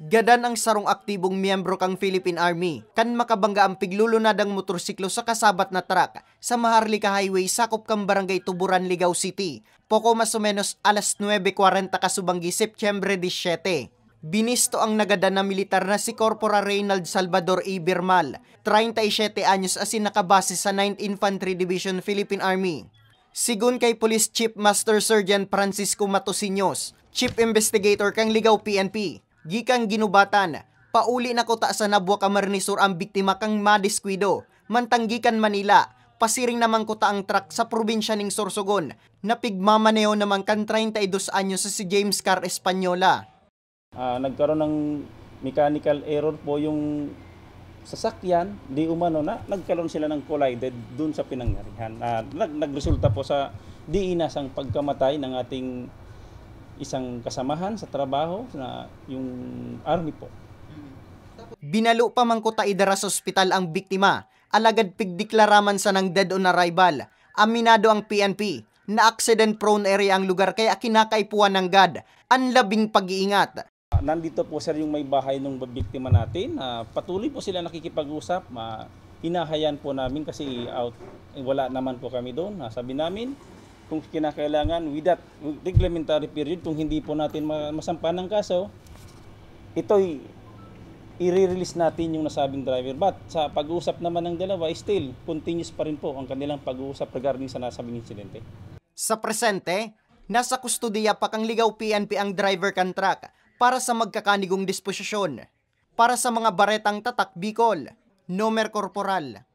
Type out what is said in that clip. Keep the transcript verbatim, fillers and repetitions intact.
Gadan ang sarong aktibong miyembro kan Philippine Army kan makabangga ang piglulunadang motorsiklo sa kasabat na truck sa Maharlika Highway sakop kan Barangay Tuburan, Ligao City, poko mas o menos alas nuebe kwarenta kasubanggi Setyembre disiyete. Binisto ang nagadan na militar na si Corporal Reynald Salvador A. Birmal, treinta y siete anyos, asin nakabase sa Ninth Infantry Division, Philippine Army. Sigon kay Police Chief Master Sergeant Francisco Matosiños, Chief Investigator kan Ligao P N P, gikan Guinobatan, pauli na kuta sa Nabua, Camarines Sur ang biktima kan madiskuwido. Mantang gikan Manila, pasiring naman kuta ang truck sa probinsya nin Sorsogon na pigmamaneho naman kan treinta y dos anyos na si James Car Española. Ah, nagkaroon ng mechanical error po yung sasakyan, di umano na nagkaroon sila ng collided dun sa pinangyarihan. Ah, nag-, nagresulta po sa di inasang pagkamatay ng ating isang kasamahan sa trabaho na yung army po. Binalo pa man kuta idara sa ospital ang biktima, alagad pigdeklara man sanang dead on arrival. Aminado ang P N P na accident-prone area ang lugar, kaya kinakaipuhan nanggad an labing pag-iingat. Nandito po, sir, yung may bahay ng biktima natin. Ah, patuloy po sila nakikipag-usap. Ma-, hinahayan po namin kasi out, wala naman po kami doon. Ah, sabi namin, kung kinakailangan, with that reglementary period, kung hindi po natin ma-, masampahan ng kaso, ito'y i-release natin yung nasabing driver. But sa pag-uusap naman ng dalawa, still, continuous pa rin po ang kanilang pag-uusap regarding sa nasabing insidente. Sa presente, nasa kustodiya pa kan Ligao P N P ang driver kan truck para sa magkakanigong disposisyon. Para sa mga baretang Tatak Bicol, Nomer Corporal.